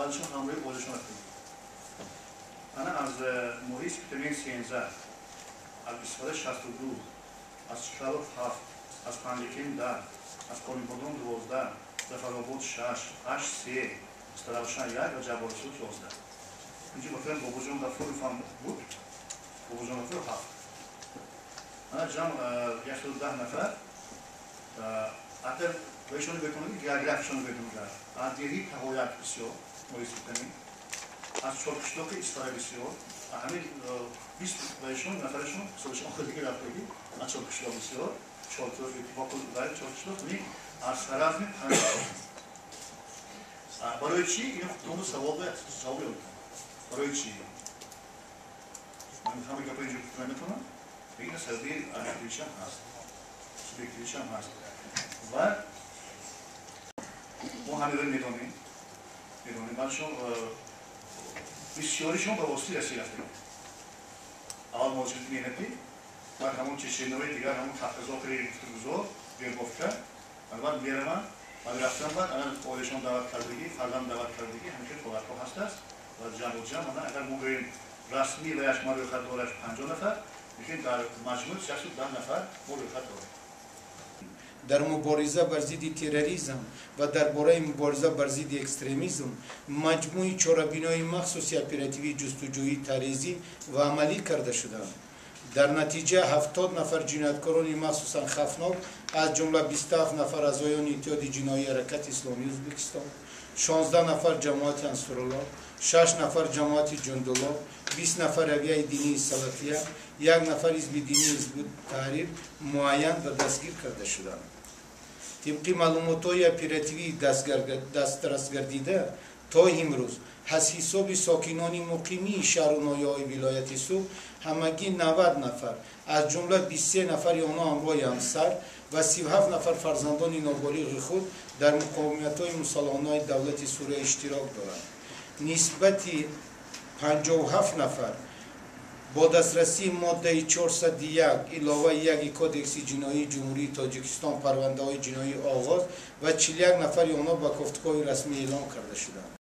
Баъдашон ҳамроҳи оилашон рафтем. Ана аз ноҳияи Спитамен 13, аз Исфара 62, аз Чкалов 7, аз Панҷакент 10, аз Конибодом 12, Зафаробод 6, Ашт 3, Истаравшан 1 ва Ҷабборасулов 11. Инҷо масалан Бобоҷон Ғафуров ҳам буд, Бобоҷон Ғафуров 7. Ана ҷамъ 110 нафар. Агар ба ишон бетонем, географияшон бетонем, аз деҳи Таҳояк бисёр, ноҳияи Спитамен, аз Чорқишлоқи Исфара бисёр, ҳамин 20 ба ишон нафарашон ҳисобашон охириги рафтагӣ, аз Чорқишлоқ бисёр, Чорқишлоқ, аз Саразми 5. Барои чӣ? Ин худтону савол ҷавоб ёдтам. Барои чӣ? Ман ҳама гапа инҷо гуфта наметавонам, лекин сабаби объективишам ҳаст, субъективишам ҳаст. Ва мо ҳамеро медонем, баъдшон бисёришон ба воситаи Россия рафтем. Аввал муҳоҷирати меҳнатӣ, баъд ҳамон чеченои дигар, ҳамон Кавказокри гуфтугузор, вербовка, баъд мераванд, баъд рафтан, баъд ана оилашон даъват кардагӣ, фарзанд даъват кардагӣ, ҳамин ҳолатҳо ҳастааст. Ва ҷамъу ҷамъ ана агар мо гӯем расмӣ ваяш ма рӯйхат дораш 50 нафар, лекин дар маҷмӯъ 110 нафар мо рӯйхат дорем. Дар мубориза бар зидди терроризм ва дар бораи мубориза бар зидди экстремизм маҷмӯи чорабинои махсуси оперативии ҷустуҷӯӣ тарезӣ ва амалӣ карда шуданд. Дар натиҷа 70 нафар ҷинояткорони махсусан хавфнок, аз ҷумла 27 нафар аъзоёни Иттиҳоди ҷиноии Ҳаракати Исломии Ӯзбекистон, 16 нафар ҷамоати Ансорулло, 6 нафар ҷамоати Ҷундулло, 20 нафар равияи динии Салафия, 1 нафар ҳизби динии Ҳизби Таҳрир муайян ва дастгир карда шуданд. Тибқи маълумотҳои оперативии дастрасгардида, то имрӯз аз ҳисоби сокинони муқимии шаҳру ноҳияҳои вилояти Суғд ҳамагӣ 90 нафар, аз ҷумла 23 нафари онҳо ҳамроҳи ҳамсар ва 37 нафар фарзандони ноболиғи худ дар муқовиматҳои мусаллонаи давлати Сурия иштирок доранд. Нисбати 57 нафар бо дастрасии моддаи 401 иловаи 1 Кодекси ҷиноии Ҷумҳурии Тоҷикистон парвандаҳои ҷиноӣ оғоз ва 41 нафари онҳо ба кофтукови расмӣ эълон карда шуданд.